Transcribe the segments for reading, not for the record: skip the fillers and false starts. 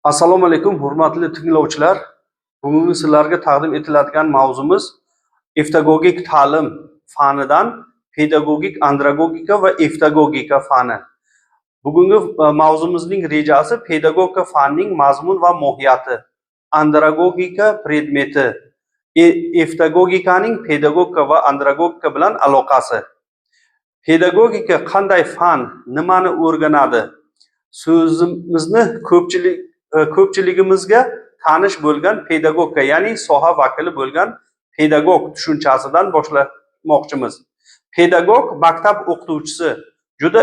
Assalomu alaykum, hurmatli tinglovchilar. Bugungi sizlarga taqdim etiladigan mavzumiz evtagogik ta'lim fanidan pedagogik andragogika va evtagogika fani. Bugungi mavzumizning rejasi: pedagogika fanining mazmun va mohiyati, andragogika predmeti, evtagogikaning pedagogika va andragogika bilan aloqasi. Pedagogika qanday fan, nimani o'rganadi? So'zimizni ko'pchiligimizga tanish bo'lgan pedagogika, ya'ni soha vakili bo'lgan pedagog tushunchasidan boshlamoqchimiz. Pedagog maktab o'qituvchisi, juda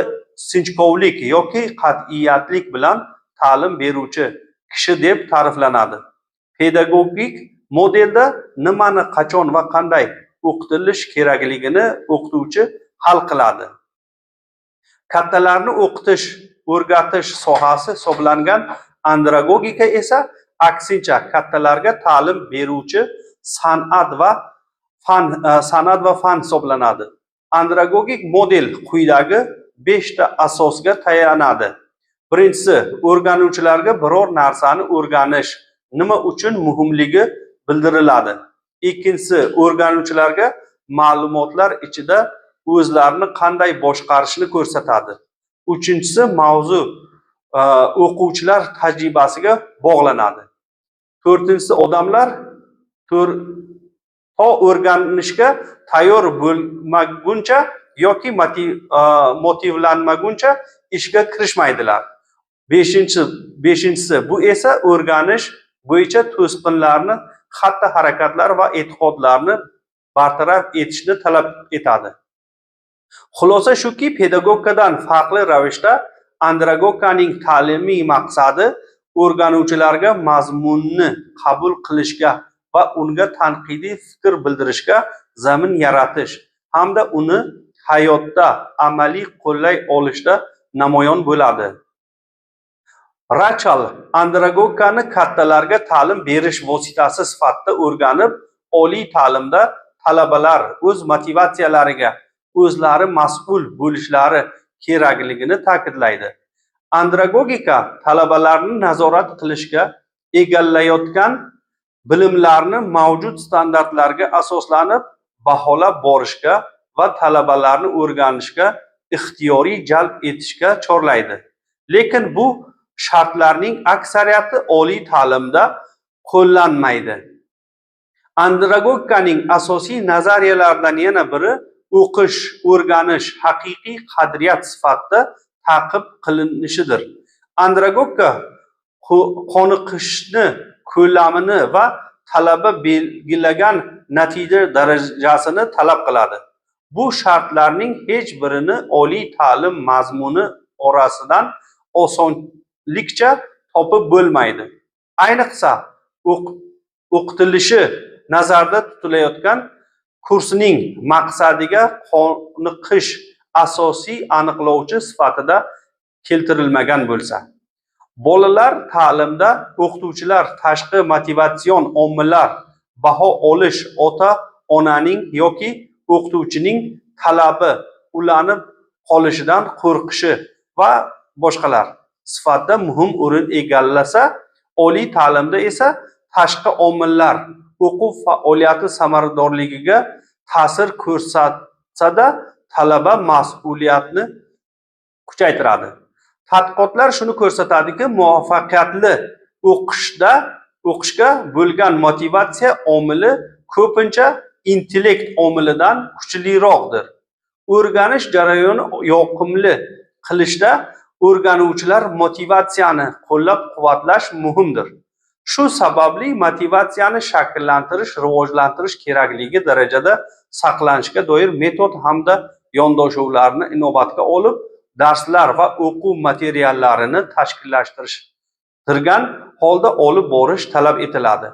sinchkovlik yoki qat'iyatlik bilan ta'lim beruvchi kishi deb ta'riflanadi. Pedagogik modelda nimani, qachon va qanday o'qitilish kerakligini o'qituvchi hal qiladi. Kattalarni o'qitish, o'rgatish sohasi hisoblangan andragogika esa aksincha kattalarga ta'lim beruvchi san'at va fan hisoblanadi. Andragogik model quyidagi beshta asosga tayanadi. Birinchisi, o'rganuvchilarga biror narsani o'rganish nima uchun muhimligi bildiriladi. Ikkinchisi, o'rganuvchilarga ma'lumotlar ichida o'zlarini qanday boshqarishni ko'rsatadi. Uchinchisi, mavzu o'quvchilar tajribasiga bog'lanadi. To'rtinchisi, odamlar to o'rganishga tayyor bo'lmaguncha yoki motivlanmaguncha ishga kirishmaydilar. Beshinchisi, bu esa o'rganish bo'yicha to'sqinlarni, xatti harakatlar va e'tiqodlarni bartaraf etishni talab etadi. Xulosa shuki, pedagogikadan farqli ravishda andragogikaning ta'limiy maqsadi o'rganuvchilarga mazmunni qabul qilishga va unga tanqidiy fikr bildirishga zamin yaratish hamda uni hayotda amaliy qo'llay olishda namoyon bo'ladi. Rachal andragogikani kattalarga ta'lim berish vositasi sifatida o'rganib, oliy ta'limda talabalar o'z motivatsiyalariga o'zlari mas'ul bo'lishlari kerakligini ta'kidlaydi. Andragogika talabalarni nazorat qilishga, egallayotgan bilimlarni mavjud standartlarga asoslanib baholab borishga va talabalarni o'rganishga ixtiyoriy jalb etishga chorlaydi. Lekin bu shartlarning aksariyati oliy ta'limda qo'llanmaydi. Andragogikaning asosiy nazariyalaridan yana biri o'qish, o'rganish haqiqiy qadriyat sifatida ta'qib qilinishidir. Andragogika qoniqishni ko'lamini va talaba belgilagan natija darajasini talab qiladi. Bu shartlarning hech birini oliy ta'lim mazmuni orasidan osonlikcha topib bo'lmaydi. Ayniqsa, o'qitilishi nazarda tutilayotgan kursning maqsadiga qoniqish asosiy aniqlovchi sifatida keltirilmagan bo'lsa. Bolalar ta'limda o'qituvchilar, tashqi motivatsion omillar, baho olish, ota onaning yoki o'qituvchining talabi, ulanib qolishidan qo'rqishi va boshqalar sifatida muhim o'rin egallasa, oliy ta'limda esa tashqi omillar o'quv faoliyati samaradorligiga ta'sir ko'rsatsada, talaba mas'uliyatni kuchaytiradi. Tadqiqotlar shuni ko'rsatadiki, muvaffaqiyatli o'qishga bo'lgan motivatsiya omili ko'pincha intellekt omilidan kuchliroqdir. O'rganish jarayoni yoqimli qilishda o'rganuvchilar motivatsiyani qo'llab-quvvatlash muhimdir. Shu sababli motivatsiyani shakllantirish, rivojlantirish kerakligi darajada saqlanishga doir metod hamda yondashuvlarni inobatga olib, darslar va o'quv materiallarini tashkillashtirgan holda olib borish talab etiladi.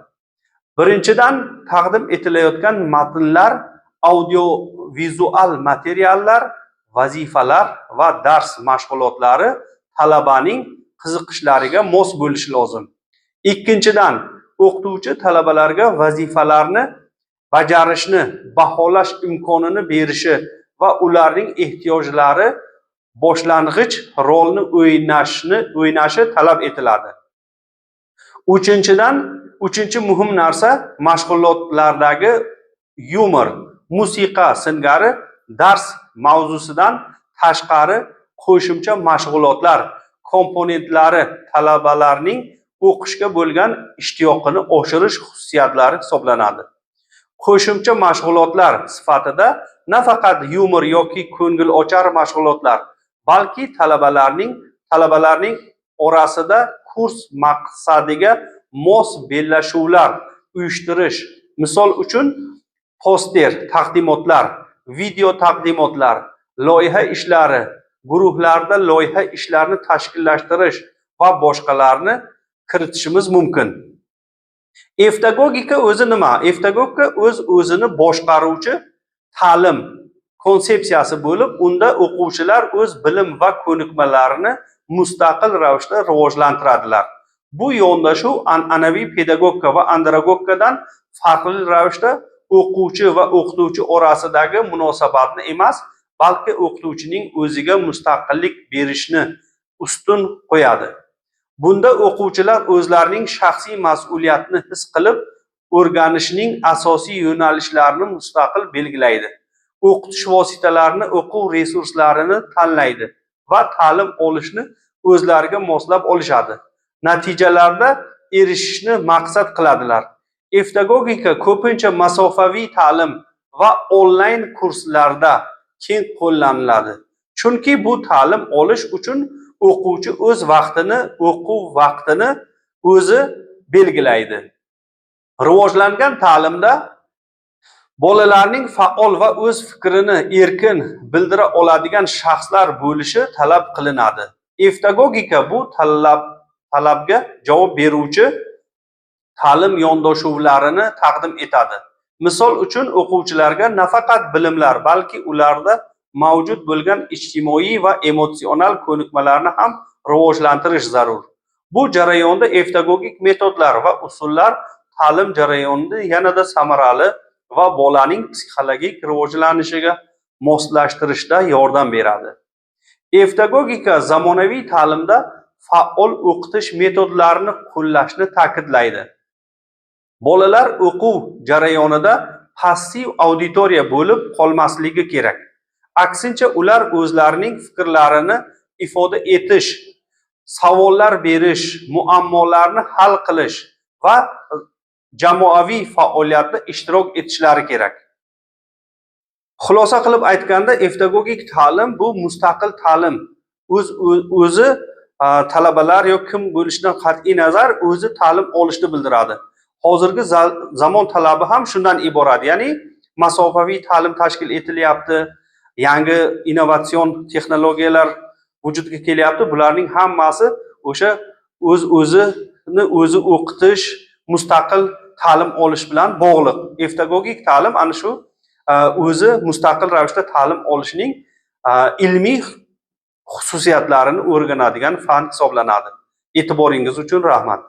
Birinchidan, taqdim etilayotgan matnlar, audiovizual materiallar, vazifalar va dars mashg'ulotlari talabaning qiziqishlariga mos bo'lishi lozim. Ikkinchidan, o'qituvchi talabalarga vazifalarni bajarishni baholash imkonini berishi va ularning ehtiyojlari boshlang'ich rolni o'ynashi talab etiladi. Uchinchidan, uchinchi muhim narsa mashg'ulotlardagi yumor, musiqa singari dars mavzusidan tashqari qo'shimcha mashg'ulotlar komponentlari talabalarning o'qishga bo'lgan ishtiyoqini oshirish xususiyatlari hisoblanadi. Qo'shimcha mashg'ulotlar sifatida nafaqat yumor yoki ko'ngilochar mashg'ulotlar, balki talabalarning orasida kurs maqsadiga mos bellashuvlar uyushtirish, misol uchun, poster taqdimotlar, video taqdimotlar, loyiha ishlari, guruhlarda loyiha ishlarini tashkillashtirish va boshqalarni kiritishimiz mumkin. Evtagogika o'zi nima? Evtagogika o'z o'zini boshqaruvchi ta'lim konsepsiyasi bo'lib, unda o'quvchilar o'z bilim va ko'nikmalarini mustaqil ravishda rivojlantiradilar. Bu yondashuv an'anaviy pedagogika va andragogikadan farqli ravishda o'quvchi va o'qituvchi orasidagi munosabatni emas, balki o'qituvchining o'ziga mustaqillik berishni ustun qo'yadi. Bunda o'quvchilar o'zlarining shaxsiy mas'uliyatini his qilib, o'rganishning asosiy yo'nalishlarini mustaqil belgilaydi, o'qitish vositalarini, o'quv resurslarini tanlaydi va ta'lim olishni o'zlariga moslab olishadi, natijalarda erishishni maqsad qiladilar. Evtagogika ko'pincha masofaviy ta'lim va onlayn kurslarda keng qo'llaniladi, chunki bu ta'lim olish uchun o'quvchi o'z vaqtini, o'quv vaqtini o'zi belgilaydi. Rivojlangan ta'limda bolalarning faol va o'z fikrini erkin bildira oladigan shaxslar bo'lishi talab qilinadi. Evtagogika bu talabga javob beruvchi ta'lim yondashuvlarini taqdim etadi. Misol uchun, o'quvchilarga nafaqat bilimlar, balki ularda mavjud bo'lgan ijtimoiy va emotsional ko'nikmalarni ham rivojlantirish zarur. Bu jarayonda evtagogik metodlar va usullar ta'lim jarayonini yanada samarali va bolaning psixologik rivojlanishiga moslashtirishda yordam beradi. Evtagogika zamonaviy ta'limda faol o'qitish metodlarini qo'llashni ta'kidlaydi. Bolalar o'quv jarayonida passiv auditoriya bo'lib qolmasligi kerak. Aksincha, ular o'zlarining fikrlarini ifoda etish, savollar berish, muammolarni hal qilish va jamoaviy faoliyatda ishtirok etishlari kerak. Xulosa qilib aytganda, evtagogik ta'lim bu mustaqil ta'lim, o'z o'zi talabalar yo kim bo'lishidan qat'iy nazar o'zi ta'lim olishni bildiradi. Hozirgi zamon talabi ham shundan iborat, ya'ni masofaviy ta'lim tashkil etilyapti, yangi innovatsion texnologiyalar vujudga kelyapti. Bularning hammasi o'sha o'z o'zini o'zi o'qitish, mustaqil ta'lim olish bilan bog'liq. Evtagogik ta'lim ana shu o'zi mustaqil ravishda ta'lim olishning ilmiy xususiyatlarini o'rganadigan fan hisoblanadi. E'tiboringiz uchun rahmat.